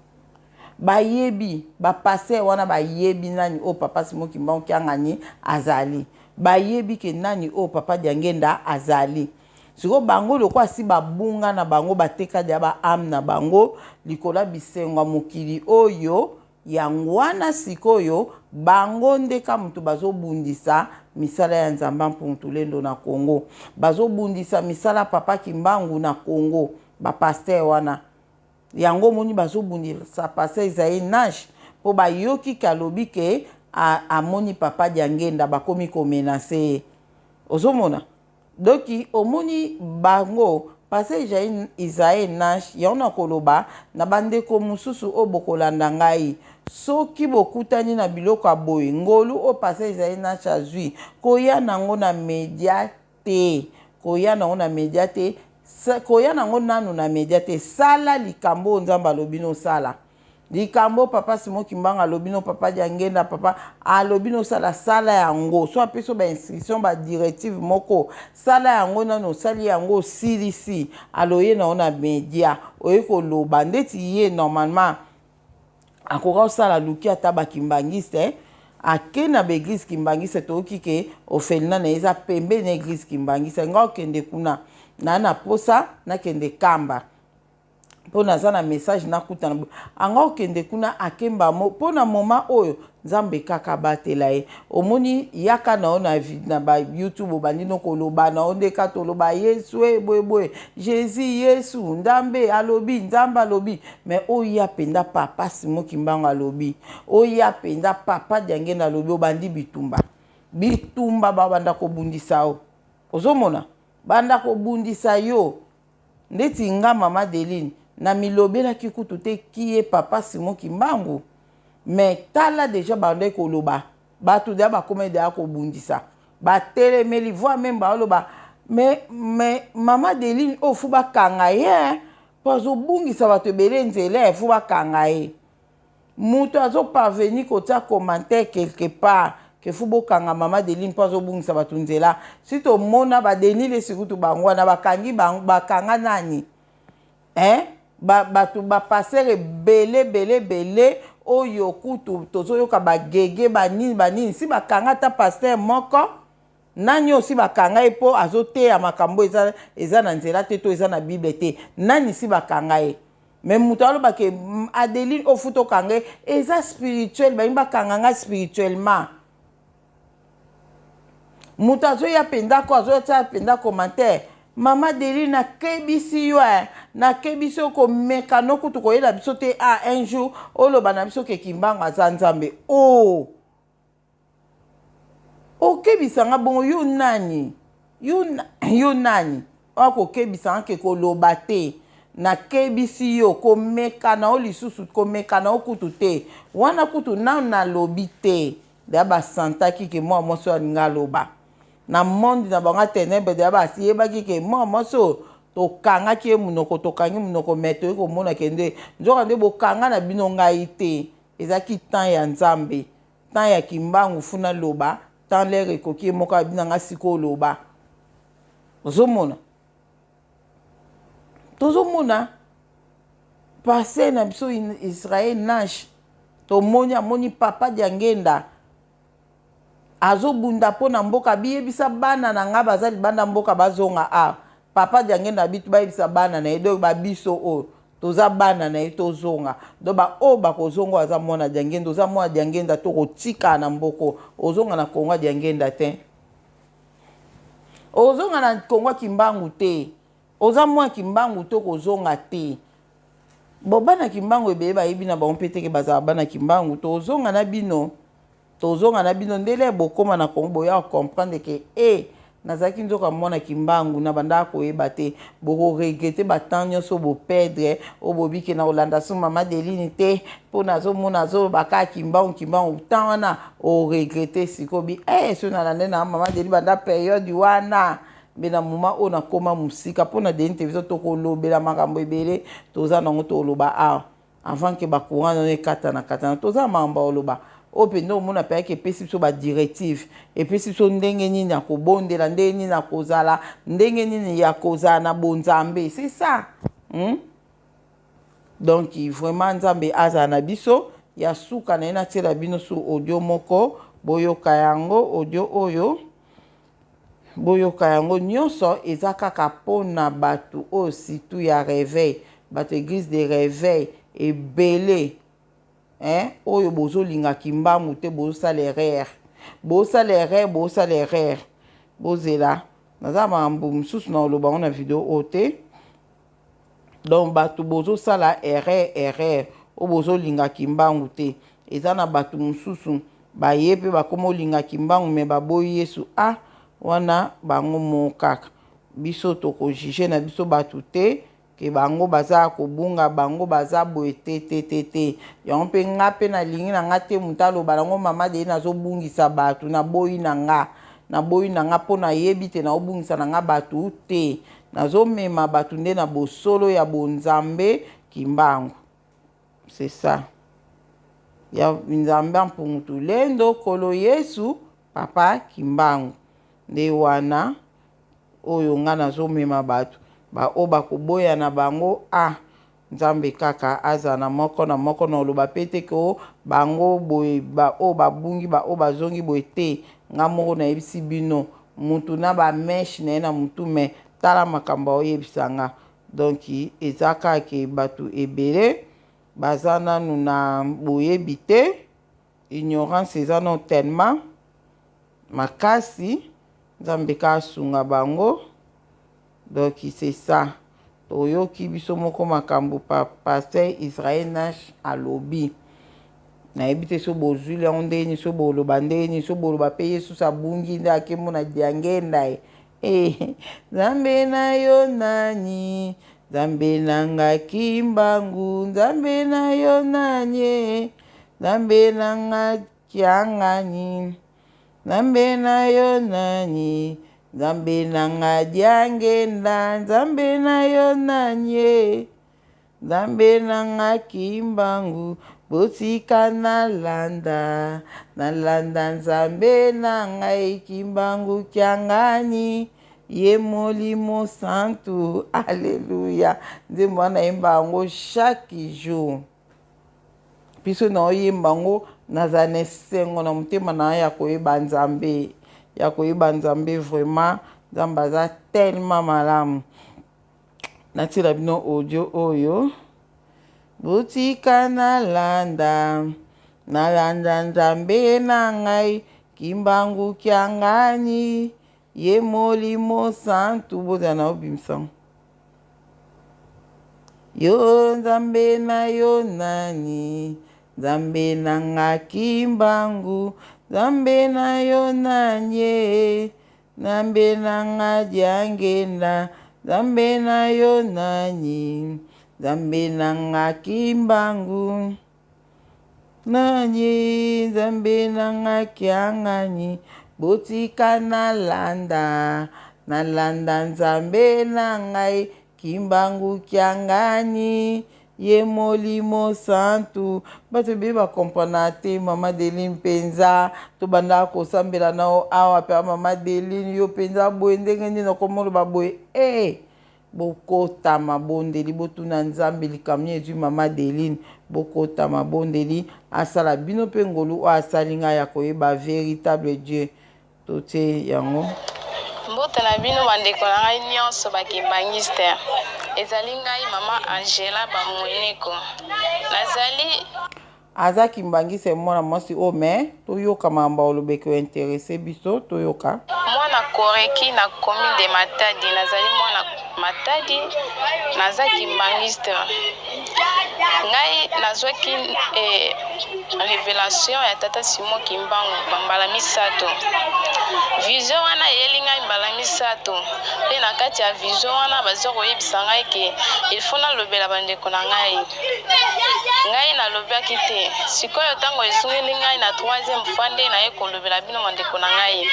ba yebi ba pasteur wana ba yebi nani oyo papa Simon kimbangu kiangani azali ba yebi ke nani oyo papa diangenda azali Sikoyo bango lokola si babunga na bango bateka deja ba ame na bango likolo ya bisengo ya mokili oyo yango wana sikoyo bango nde ka mutu bazobundisa misala ya Nzambe Mpuntulendo na Congo bazobundisa misala papa Kimbangu na Congo ba pasteur wana Yango omoni bazo bundisa pasteur Isaie Nash po bayoki ke alobi ke amoni papa Diangenda bakomi ko menace ye. Ozomona? Donc omoni bango pasteur Isaïe Nash yango na koloba na bandeko mosusu oyo bokolanda ngai soki bokutani na biloko ya boye ngolu oyo pasteur Isaïe Nash azwi koya nango na media te koya nango na media te koya nango nanu na media te sala likambo oyo Nzambe alobi nosala. Likambo papa Simon Kimbangu alobi no papa Diangenda papa alobi no sala sala yango so apesi yo ba instruction ba directive moko sala yango nanu osali yango osilisi aloye na yo na media oye koloba ndeti ye normalement akoka kosala aluki ata ba kimbangiste ake na ba eglise kimbangiste toyoki ke orphelinat na ye eza pembeni na eglise kimbangiste nga okende kuna na na posa nakende kamba mpo naza na message nakutana anga okende kuna akemba mo mpo na moma oyo nzambe kaka abatela ye omoni yaka na yo na, na ba youtube obandi no koloba na yo nde kaka toloba yesu e boye boye jesus yesu nzambe alobi nzambe alobi me oya mpenza papa simo kimbangu alobi oya mpenza papa diangenda alobi obandi bitumba bitumba babanda kobundisa yo ozomona banda kobundisa yo Ndeti nga mama Adeline na milobelaki kutu te qui est papa Simon Kimbangu mais tala dejà bandaki koloba batu dejà bakomaki dejà kobundisa batelemeli voir meme baoloba mais mais mama Adeline oyo faut bakanga ye po azobungisa bato ebele nzela faut bakanga ye. Mutu azo parvenir kotia commentaire quelque part que faut bokanga mama Adeline po azobungisa batu nzela. Si tomona ba Denis Lessi kutu bango wana bakangi bango bakanga nani? Hein? Ba batu ba pasteur ebele ebele ebele oyo kutu tozoyoka ba gege ba nini ba nini si bakanga ata pasteur moko nani oyo si bakanga ye po azoteya makambo eza eza na nzela te to eza na bible te nani si bakanga ye? Mais moto aloba ke Adeline oyo futa okanga ye eza spirituel, balingi bakanga nga spirituellement. Moto azoya mpenza ko azotia mpenza commentaire mama Adeline nakebisi yo eh, nakebisi yo komeka no kutu koyela biso te ah, un jour oloba na biso ke Kimbangu aza Nzambe oh. Okebisa nga bongo yo nani? Yo, yo nani? Oya kokebisa nga ke koloba te. Nakebisi yo komeka na yo lisusu komeka na yo kutu te. Wana kutu nanu nalobi te. Deja basantaki ke mwana mwasi oyo alingi aloba. Na monde na bango ya tenebre deja bayebaki ke mwana mwasi oyo tokangaki ye monoko, tokangi monoko mais toye komona ke nde nzoka nde bokanga na bino ngai te. Ezalaki temps ya Nzambe. Temps ya kimbangu fou naloba temps l'heure ekoki ye moko alobi na nga sikoyo loba ozomona tozomona pasteur na biso Israël Nash tomoni amoni papa Diangenda azobunda mpo na mboka biyebisa bana na nga baza libanda mboka bazonga awa papa Diangenda bitu bayebisa bana na ye donc babiso oyo Toza bana na ye tozonga. Donc ba oyo bakozonga oyo aza mwana Diangenda oza mwana Diangenda te okotikala na mboko ozonga na Congo ya Diangenda te. Ozonga na Congo ya Kimbangu te. Oza mwana Kimbangu te okozonga te. Bon bana Kimbangu ebele bayebi na bango mpe te ke bazala bana Kimbangu tozonga na bino. Tozonga na bino nde lè bokoma na Congo boya ko comprendre que eh nazalaki nzoka mwana kimbangu na bandaka koyeba te boko regretter ba temps nionso bo perdre oyo bobi ke nakolanda su mama Adeline te po nazomona azoloba kaka kimbangu kimbangu temps wana o regretter sikoyo bi eh soki nalanda na mama Adeline banda periode wana mbe na moment oyo nakoma mosika po na Adeline television tokolobela makambo ebele toza nango toloba awa Avant que ba courant nayo ekatana katana toza na makambo ya koloba oyo mpenza omona mpenza ke epesi biso ba directive epesi biso ndenge nini ya kobondela ndenge nini ya kozala ndenge nini ya kozala na bonzambe c'est ça hmm? Donc vraiment nzambe azala na biso ya suka na ye natiela bino su audio moko boyoka yango audio oyo Boyoka yango nionso eza kaka pona batu oyo surtout ya reveil batu eglise de reveil ebele eh oyo bozo linga kimbangu te bozo sala erreur bozo sala erreur bozo sala erreur bozela naza makambo mosusu na oloba yango na video oyo te donc bato bozosala erreur erreur oyo bozolinga kimbangu te eza na bato mosusu baye mpe bakoma olinga kimbangu me baboyi yesu ah. Wana bango moko kaka. Biso toko juger na biso batu te ke bango baza ya kobunga bango baza boye te te te te. Yango pe nga pe nalingi na nga te mutu aloba nango mama Deline azobungisa batu naboyi na nga. Naboyi na nga po nayebi te naobungisa na nga batu te. Nazomema batu nde na bosolo ya bonzambe Kimbangu. C'est ça. Ya Nzambe ya Mpungu Tulendo, Nkolo Yesu, Papa Kimbangu. Nde wana oyo nga nazomema bato. Ba oyo bakoboya na bango, ah, Nzambe kaka azala na moko na moko na oloba pe te ke o bango boye ba oyo babungi ba oyo bazongi boye te. Nga moko nayebisi bino mutu na ba mèches na ye na mutu mais tala makambo aoyebisa nga. Donc eza kaka ke batu ebele baza nanu na boyebi te, ignorance eza nanu tellement makasi, Nzambe kaka asunga bango. Donc c'est ça. Toyoki biso moko makambo pa pasteur Israël Nash alobi. Nayebi te so bozwili yango ndenge nini, so boloba ndenge nini, so boloba pe Yesus abungi nde akemona diangenda ye. Eh, Nzambe na yo nani? Nzambe na nga Kimbangu, Nzambe na yo nani? Eh, Nzambe na nga Kiangani, Nzambe na yo nani? Nzambe na nga Diangenda, Nzambe na yo nani? Eh, Nzambe na nga Kimbangu, botika nalanda, nalanda Nzambe na ngai Kimbangu Kiangani, ye Molimo Santu, alleluia. Nzembo wana nayemba yango chaque jour. Biso naoyemba yango nazala na esengo na motema na ya koyeba Nzambe, ya koyeba Nzambe vraiment. Nzambe aza tellement malamu. Natiela bino audio oyo. Botika nalanda, nalanda Nzambe na ngai, Kimbangu Kiangani, ye Molimo Santu. Bozala na obimisa. Yo Nzambe na yo nani? Nzambe na nga Kimbangu, Nzambe na yo nani? Eh? Nzambe na nga Diangenda, Nzambe na yo nani? Nzambe na nga Kimbangu nani? Nzambe na nga Kiangani, botika nalanda, nalanda Nzambe na ngai Kimbangu Kiangani, Ye molimo santu. Bato ebele ba comprena te mama Adeline mpenza tobandaka kosambela na yo awa mpe mama Adeline yo mpenza boye ndenge nini okomoloba boye e eh, bokota mabondeli botuna Nzambe likambo nini ezwi mama Adeline bokota mabondeli asala bino mpe ngolu oyo asali ngai ya koyeba veritable Dieu Totie yango. Mbote na bino ba ndeko na ngai nionso ba kimbanguiste. Ezali ngai mama Angela Bamueneko. Nazali. Aza kimbanguiste mwana mwasi oyo mais toyoka makambo akoloba eko interesse biso toyoka. Mwana Koreki na commune de Matadi. Nazali mwana Matadi, naza kimbanguiste. Ngai nazwaki eh, revelation ya tata Simon Kimbangu bambala misato. Vision wana eyeli ngai mbala misato, mpe na kati ya vision wana baza koyebisa ngai ke il faut nalobela bandeko na ngai. Ngai nalobaki te. Sikoyo ntango ezongeli ngai na troisième fois nde naye kolobela bino bandeko na ngai.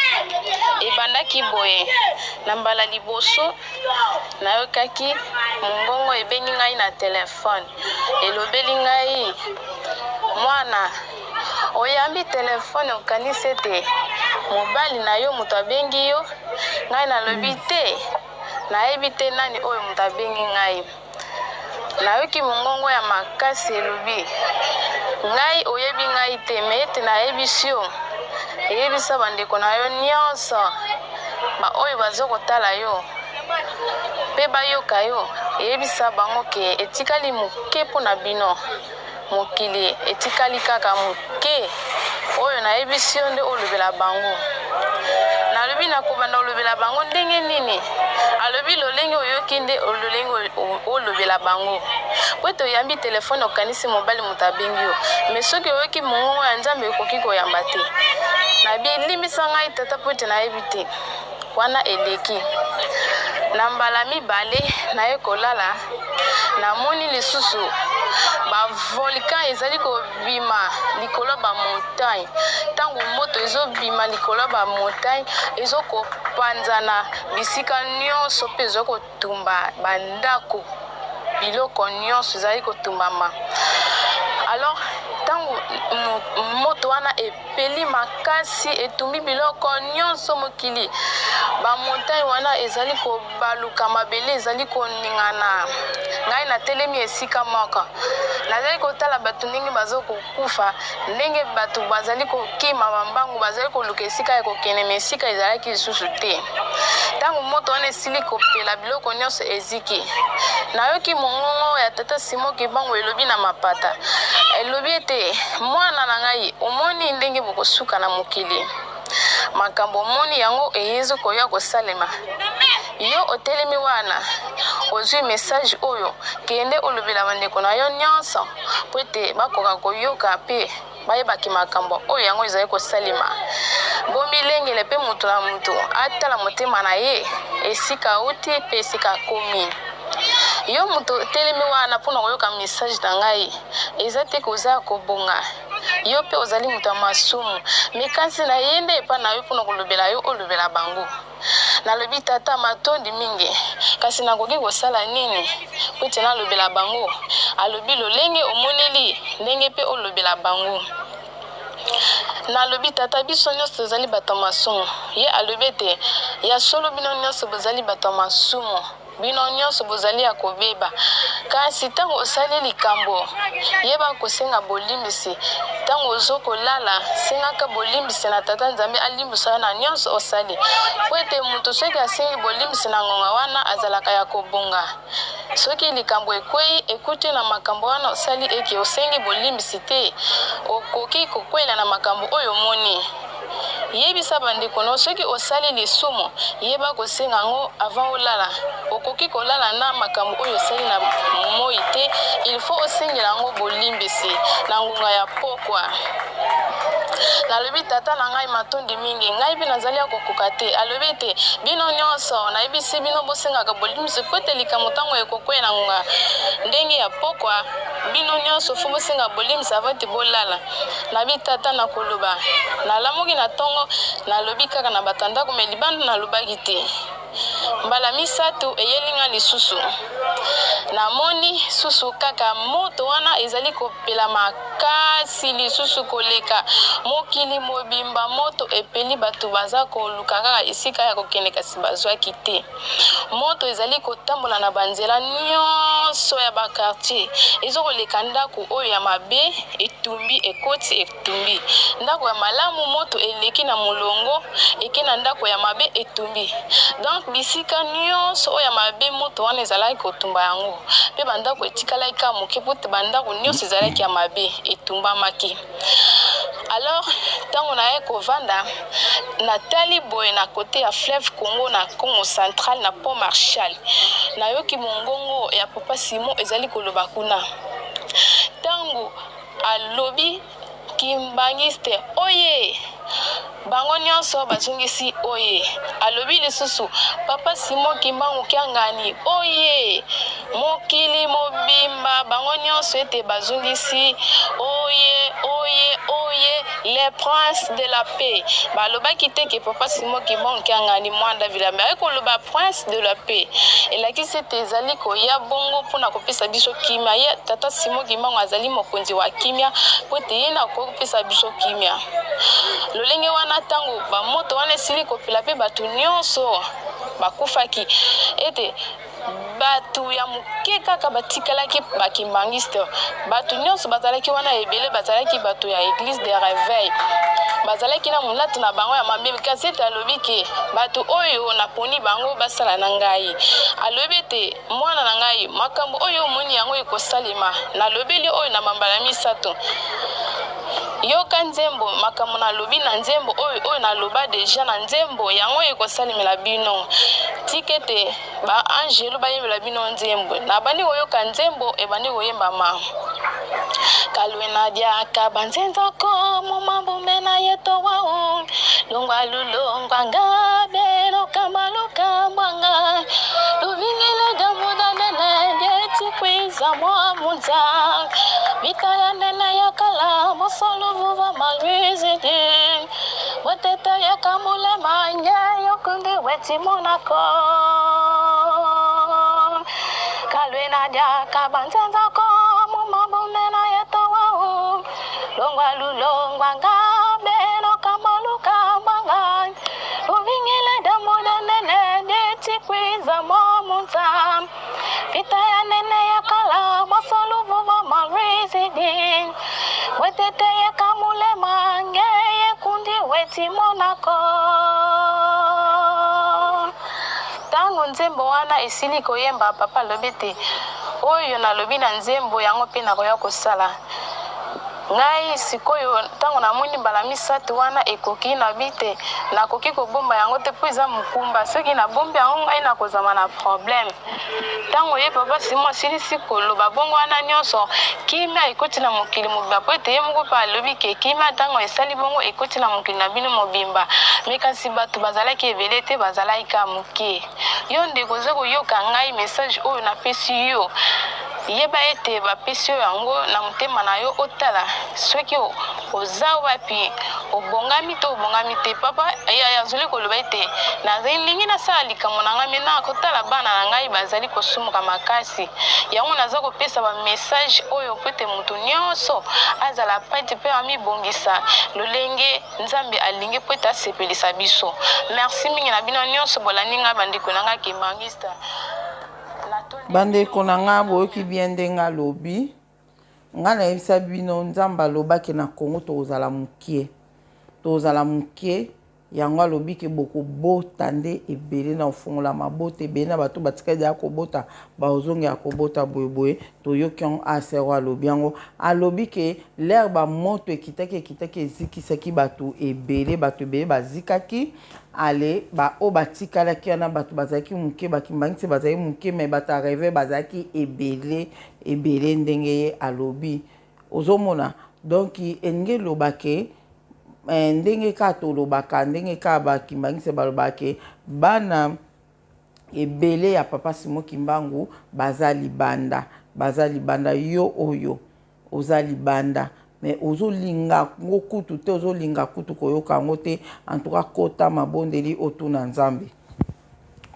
Ebandaki boye, na mbala liboso Nayokaki mongongo ebengi ngai na telefone. Elobeli ngai, Mwana, oyambi telefone okanisi ete mobali na yo moto abengi yo? Ngai nalobi, Te, nayebi te nani oyo moto abengi ngai. Nayoki mongongo ya makasi elobi, Ngai oyebi ngai te, me ete nayebisi yo, eyebisa bandeko na yo nyonso, baoyo bazo kotala yo mpe bayoka yo, eyebisa bango ke etikali moke mpo na bino. Mokili etikali kaka moke. Oyo nayebisi yo nde olobela bango. Nalobi nakobanda kolobela bango ndenge nini? Alobi lolenge oyoki nde lolenge olobela bango. Po ete oyambi telefone okanisi mobali moto abengi yo. Mais soki oyoki mongongo ya Nzambe okoki koyamba te. Nabi limbisa ngai tata po ete nayebi te. Wana eleki. Na mbala mibale naye kolala, namoni lisusu ba volcan ezali kobima likolo ya ba montagne. Ntango moto ezobima likolo ya ba montagne, ezokopanzana bisika nyonso mpe ezokotumba ba ndako, biloko nyonso ezali kotumbama. Alors ntango moto wana Epeli makasi, etumbi biloko nyonso mokili. Ba montagne wana ezali kobaluka, mabele ezali koningana. Ngai natelemi esika moko, nazali kotala bato ndenge bazo kokufa, ndenge bato bazali kokima ba mbangu, bazali koluka esika ya kokende, mais esika ezalaki lisusu te. Tango moto wana esili kopela, biloko nyonso eziki. Nayoki mongongo ya tata Simon Kimbangu elobi na mapata. Elobi ete, Mwana na ngai, omoni ndenge bokosuka na mokili? Makambo omoni yango eyezo koya kosalema. Yo otelemi wana, ozwi message oyo, kende olobela bandeko na yo nyonso mpo ete bakoka koyoka mpe bayebaki makambo oyo yango ezali kosalema. Bomilengele mpe moto na moto atala motema na ye, esika auti mpe esika akomi. Yo moto otelemi wana mpo na koyoka message na ngai, eza te ke oza ya kobonga. Yo mpe ozali moto ya masumu. Mais kasi naye nde epai na yo mpo na kolobela yo olobela bango. Nalobi, Tata, matondi mingi, kasi nakoki kosala nini mpo ete nalobela bango? Alobi, Lolenge omoneli, ndenge mpe olobela bango. Nalobi, Tata, biso nyonso tozali bato ya masumu. Ye alobi ete, Ya solo, bino nyonso bozali bato ya masumu. Bino nyonso bozali ya kobeba. Kasi ntango osali likambo, yeba kosenga bolimbisi. Ntango ozo kolala, sengaka bolimbisi na Tata Nzambe alimbisa yo na nyonso osali. Mpo ete moto soki asengi bolimbisi na ngonga wana, azalaka ya kobonga. Soki likambo ekwei, ekuti na makambo wana osali eke osengi bolimbisi te, okoki kokwela na makambo oyo omoni. Yebisa ba ndeko no soki osali lisumu yeba kosenga yango avant olala okoki kolala na makambo oyo osali na moyi te il faut osengela yango bolimbisi na ngonga ya pokwa. Nalobi tata na ngai matondi mingi ngai pe nazali ya kokoka te alobi ete bino nionso nayebisi bino bosengaka bolimbisi po ete likambo tango ekokweya na ngonga ndenge ya pokwa bino nionso faut bosenga bolimbisi avant ete bolala. Nabi tata nakoloba. Nalamuki na tongo nalobi kaka na bato ya ndako mais libanda nalobaki te. Mbala misatu eyeli nga lisusu. Namoni susu kaka moto wana ezali kopela makasi lisusu koleka. Mokili mobimba moto epeli bato baza koluka kaka esika ya kokende kasi bazwaki te. Moto ezali kotambola na ba nzela nionso ya ba quartier, ezo koleka ndako oyo ya mabe etumbi ekoti etumbi ndako ya malamu moto eleki na molongo eke na ndako ya mabe etumbi donc bisika nionso oyo ya mabe moto wana ezalaki kotumba yango pe ba ndako etikalaki kaka moke po te ba ndako nionso ezalaki ya mabe etumbamaki. Alors tango naye kovanda natali boye na cote ya fleuve Congo na Congo central na pont Marshal nayoki mongongo ya papa Simon ezali koloba kuna tango alobi kimbanguiste oye bango nionso bazongisi oye alobi lisusu papa Simon kimbangu kiangani oye Mokili mobimba bango nionso ete bazongisi oye oye oye le prince de la paix balobaki te ke papa Simon Kimbangu Kiangani Muanda Vilame aye koloba prince de la paix elakisi ete ezali koya bongo pona kopesa biso kimia ye tata Simon Kimbangu azali mokonzi wa kimia po ete ye nde akoki kopesa biso kimia lolenge wana tango ba moto wana esili kopela pe bato nionso bakufaki ete Batu ya moke kaka batikalaki ba kimbanguiste. Batu nionso bazalaki wana ebele bazalaki batu ya eglise de reveil. Bazalaki na molato na bango ya mabe kasi ete alobi ke batu oyo naponi bango basala na ngai. Alobi ete mwana na ngai makambo oyo omoni yango ekosalema. Nalobeli oyo na bambala misatu. Yoka nzembo, makambo nalobi na nzembo oyo, oyo naloba deja na nzembo, yango ekosalemela bino. Tika ete ba anjelu bayembela bino nzembo. Nabandi koyoka nzembo ebandi koyembama. Kalwena diaka banzenza ko mumambume na yeto wau longwa lulongwa ngabelo. kamaluka bwanga luvingile damuda nene dietikwiza mwa munza vita ya nene ya kala mosoluvuva malwizidi wetete ya kamulema nye yokundi wetimonako kalwena dia kabanzenzako mumabumena yetowau longwa lulongwa ngabe nokamaluka bwanga luvingile damuda nene dietikwiza mwa munza vita ya nene ya kala mosoluvuva malwizidi wetete ya kamulema ngeye kundi wetimonako. Ntango nzembo wana esili koyemba, papa alobi ete oyo nalobi na nzembo yango mpe nakoya kosala ngai sikoyo. Ntango namoni mbala misato wana ekoki, nabi te nakoki kobomba yango te mpo eza mokumba. Soki nabombi yango ngai nakozama na problème. Ntango ye papa Simon asilisi koloba bongo wana nyonso, kimia ekoti na mokili mobimba, mpo ete ye moko mpe alobi ke kimia ntango esali bongo ekoti na mokili na bino mobimba. Me kasi bato bazalaki ebele te, bazalaki kaka moke. Yo ndeko oza koyoka ngai, message oyo napesi yo, yeba ete bapesi yo yango na motema na yo, otala soki oza wapi, obongami to obongami te. Papa azali koloba ete nalingi nasala likambo na ngai, me na kotala bana na ngai bazali kosumuka makasi. Yango naza kopesa ba message oyo mpo ete moto nyonso azala prete mpe amibongisa lolenge Nzambe alingi mpo ete asepelisa biso. Merci mingi na bino nyonso bolandi ngai, bandeko na ngai kimbanguiste. Bandeko na ngai, boyoki bien ndenge alobi. Ngai nayebisa bino, Nzambe alobaki na Congo tokozala mokie, tokozala mokie. Yango alobi ke bokobota nde ebele, na kofongola mabota ebele na bato batikali deya kobota, bakozongela kobota boyeboye. Toyoki yango, asero alobi yango, alobi ke lere bamoto ekitaki ekitaki ezikisaki bato ebele, bato ebele bazikaki. Ale baoyo batikalaki wana, bato bazalaki moke, bakimbangisi bazalaki moke, me bato ya reve bazalaki ebele ebele ndenge ye alobi. Ozomona donc elingi eloba ke eh, ndenge kaka tolobaka, ndenge kaka bakimbangisi balobaka ke bana ebele ya papa Simon Kimbangu baza libanda, baza libanda. Yo oyo oza libanda me ozolinga ngo kutu te, ozolinga kutu koyoka yango te. En tout cas, kota mabondeli, otuna Nzambe,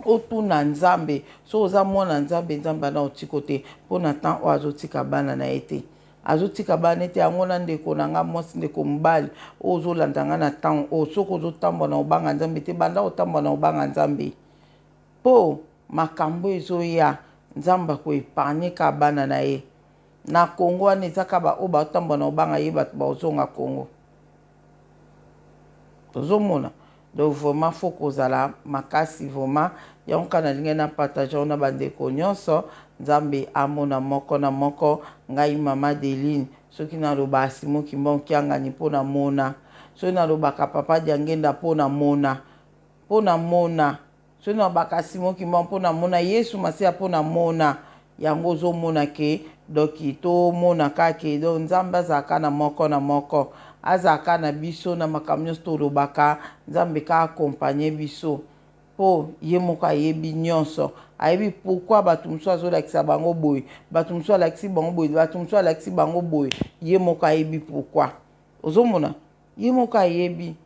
otuna Nzambe. So oza mwana Nzambe, Nzambe ana otiko te mpo na temps oyo azotika bana na ye te, azotika bana ete yango na ndeko na nga mwasi, ndeko mobali oyo ozolanda nga na ntango oyo, soki ozotambola na obanga Nzambe te, banda kotambola na obanga Nzambe, mpo makambo ezoya, Nzambe akoepargne kaka bana na ye na Kongo wana. Eza kaka baoyo baotambola na obanga ye, bato baozonga Kongo. Ozomona, donc vraiment faut kozala makasi vraiment. Yango kaka nalingai na partage yango na bandeko nyonso. Nzambe amona moko na moko. Ngai mama Deline, soki nalobaka Simon Kimbangu Kiangani mpo na mona, soki nalobaka papa Diangenda mpo na mona, mpo na mona, soki nalobaka Simon Kimbangu mpo na mona, Yesu Masiya mpo na mona yango. Ozomona ke donc tomona kaka ke donc Nzambe azalaka na moko na moko, azalaka na biso na makambo nyonso tolobaka. Nzambe ka accompagne biso, mpo ye moko ayebi nyonso, ayebi pourquoi bato mosusu azolakisa bango boye, bato mosusu alakisi bango boye, bato mosusu alakisi bango boye. Ye moko ayebi pourquoi. Ozomona, ye moko ayebi.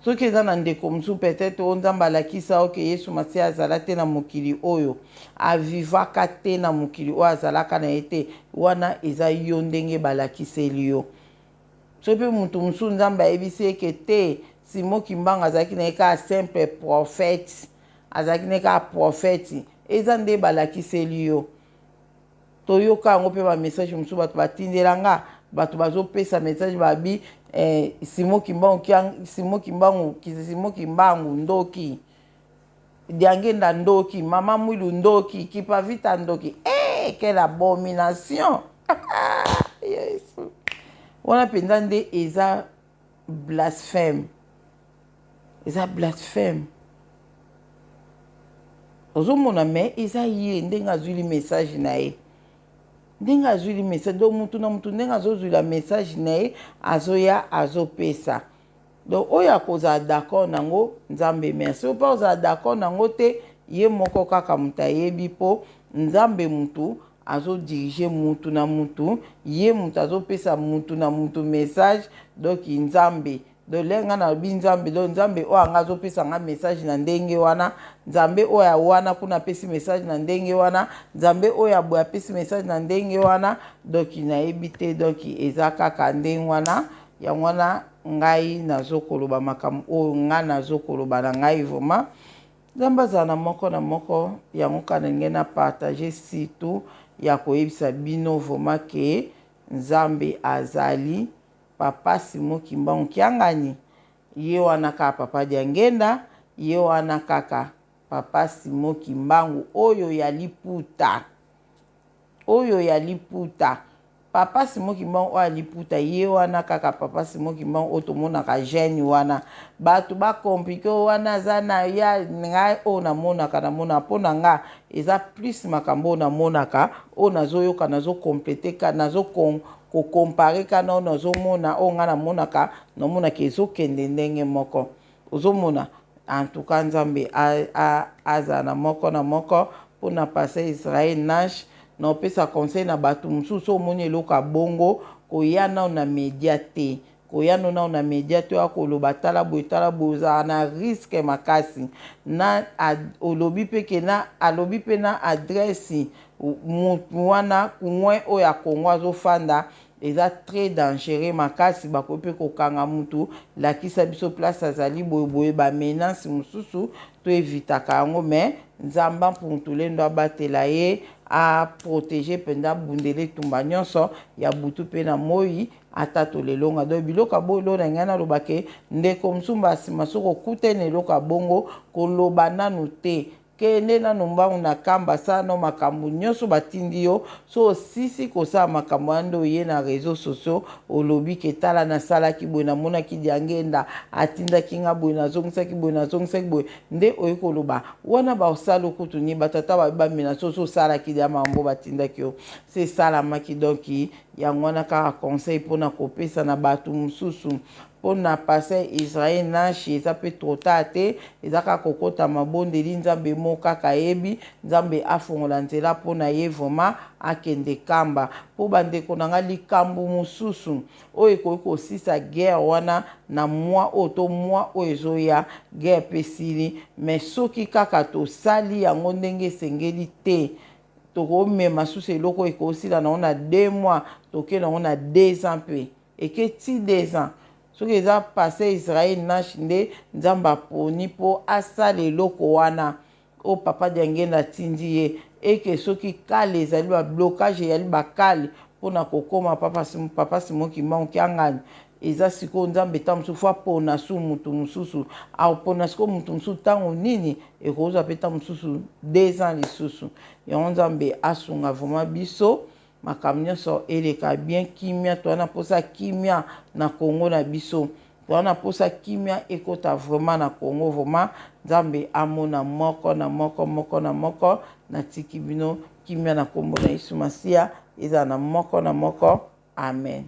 Soki eza na ndeko mosusu peut-être oyo Nzambe alakisa oke Yesu Masiya azala te na mokili oyo, avivaka te na mokili oyo, azalaka na ye te, wana eza yo ndenge balakiseli yo. Soki mpe moto mosusu Nzambe ayebisi ye ke te, Simon Kimbangu azalaki na ye kaka simple prophète, azalaki na ye kaka prophète, eza nde balakiseli yo. Toyoka yango mpe bamessage mosusu bato batindela nga, bato bazopesa message babi eh, Simon Kimbangu, Simon Kimbangu, Simon Kimbangu ndoki, Diangenda ndoki, mama Mwilu ndoki, Kipavita ndoki. Eh, quelle abomination! Yesu, wana mpenza nde eza blasphème, eza blasphème. Ozomona, me eza ye ndenge azwili message na ye, ndenge azwili message. Donc mutu na mutu ndenge azozwila message na ye, azoya azopesa. Donc oyo akozala d'accord nango, Nzambe merci. Oyo mpe akozala d'accord nango te, ye moko kaka moto ayebi, mpo Nzambe mutu azodirige mutu na mutu, ye mutu azopesa mutu na mutu message. Donc Nzambe, donc le nga nalobi Nzambe, donc Nzambe oyo anga azopesa nga message na ndenge wana, Nzambe oyo ya wana kuna apesi message na ndenge wana, Nzambe oyo ya boye apesi message na ndenge wana. Donc nayebi te, donc eza kaka ndenge wana. Yango wana ngai nazokoloba makambo oyo ngai nazokoloba na ngai. Vraiment, Nzambe azala na moko na moko. Yango kaka ndenge na partage, surtout ya koyebisa bino vraiment ke Nzambe azali. Papa Simon Kimbangu Kiangani ye wana kaka, Papa Diangenda ye wana kaka, Papa Simon Kimbangu oyo ya liputa, oyo ya liputa, Papa Simon Kimbangu oyo ya liputa ye wana kaka, Papa Simon Kimbangu oyo tomonaka jeune wana. Bato bacompliquer oyo wana aza na ya ngai oyo namonaka, namonaka mpo na nga eza plus makambo oyo namonaka, oyo nazoyoka, nazocompléter ka, nazokocomparer kana oyo nazomona, oyo ngai namonaka, namonaka ezokende ndenge moko. Ozomona, en tout cas Nzambe azala na moko na moko. Mpona pasteur Israel Nash, na opesa conseil na bato mosusu: omoni eloko ya bongo, koya nao na media te, koya no nao na media te oya koloba tala boye, tala boye, ozala na risque makasi. Na olobi mpe ke na alobi mpe na adresse mutu wana coin oyo ya Kongo azofanda, eza très dangereux makasi. Bakoki mpe kokanga mutu, lakisa biso place azali boyeboye, bamenaces mosusu toevitaka yango. Mais Nzambe mpuntulendo abatela ye, aprotéger mpenza, abundela etumba nyonso ya butu mpe na moi, ata tolelonga. Donc biloko ya boye, na ngai nalobake, ndeko mosusu nsima, soki okutani eloko ya bongo, koloba nanu te. Kende nanu mbangu na kamba, sala no makambo nyonso batindi yo. So osisi kosala makambo wana, nde oye na réseaux sociaux, olobi ke tala, nasalaki boye, namonaki Diangenda atindaki nga boye, nazongisaki boye, nazongisaki boye. Nde oye koloba wana, basala okutu ni batata babi bamena so so osalaki dia makambo batindaki yo, se esalamaki. Donc yango wana kaka conseil mpona kopesa na bato mosusu. Mpona pasteur Israel Nashi, eza mpe trop tard te, eza kaka kokɔta mabondeli. Nzambe mo kaka ayebi, Nzambe afongola nzela mpona ye vraiment akende kamba. Mpo bandeko na nga, likambo mosusu oyo ekoki kosisa guerre wana na mwa oyo to mwa oyo ezoya, guerre mpe esili. Mais soki kaka tosali yango ndenge esengeli te, tokomema susu eloko oyo ekosila nango na 2 mois, tokende yango na 2 ans, mpe eke ti 2 ans. Soki eza pasteur Israel Nash nde Nzambe aponi mpo asala eloko wana oyo Papa Diangenda atindi ye, eke soki kale ezali bablocage, eyali bakale mpona kokóma Papa Simon Kimbangu Kiangani, eza sikoyo Nzambe ntango mosusu fo apona su mutu mosusu, apona sikoyo mutu mosusu. Ntango nini ekozwa mpe ntango mosusu 2 ans lisusu. Yango Nzambe asunga vraiment biso, makambo nyonso eleka bien, kimia. Toza na mposa kimia na Kongo na biso, toza na mposa kimia ekota vraiment na Kongo. Vraiment, Nzambe amona moko na moko, moko na moko. Natiki bino kimia na nkombo na Yesu Masiya, ezala na moko na moko. Amen.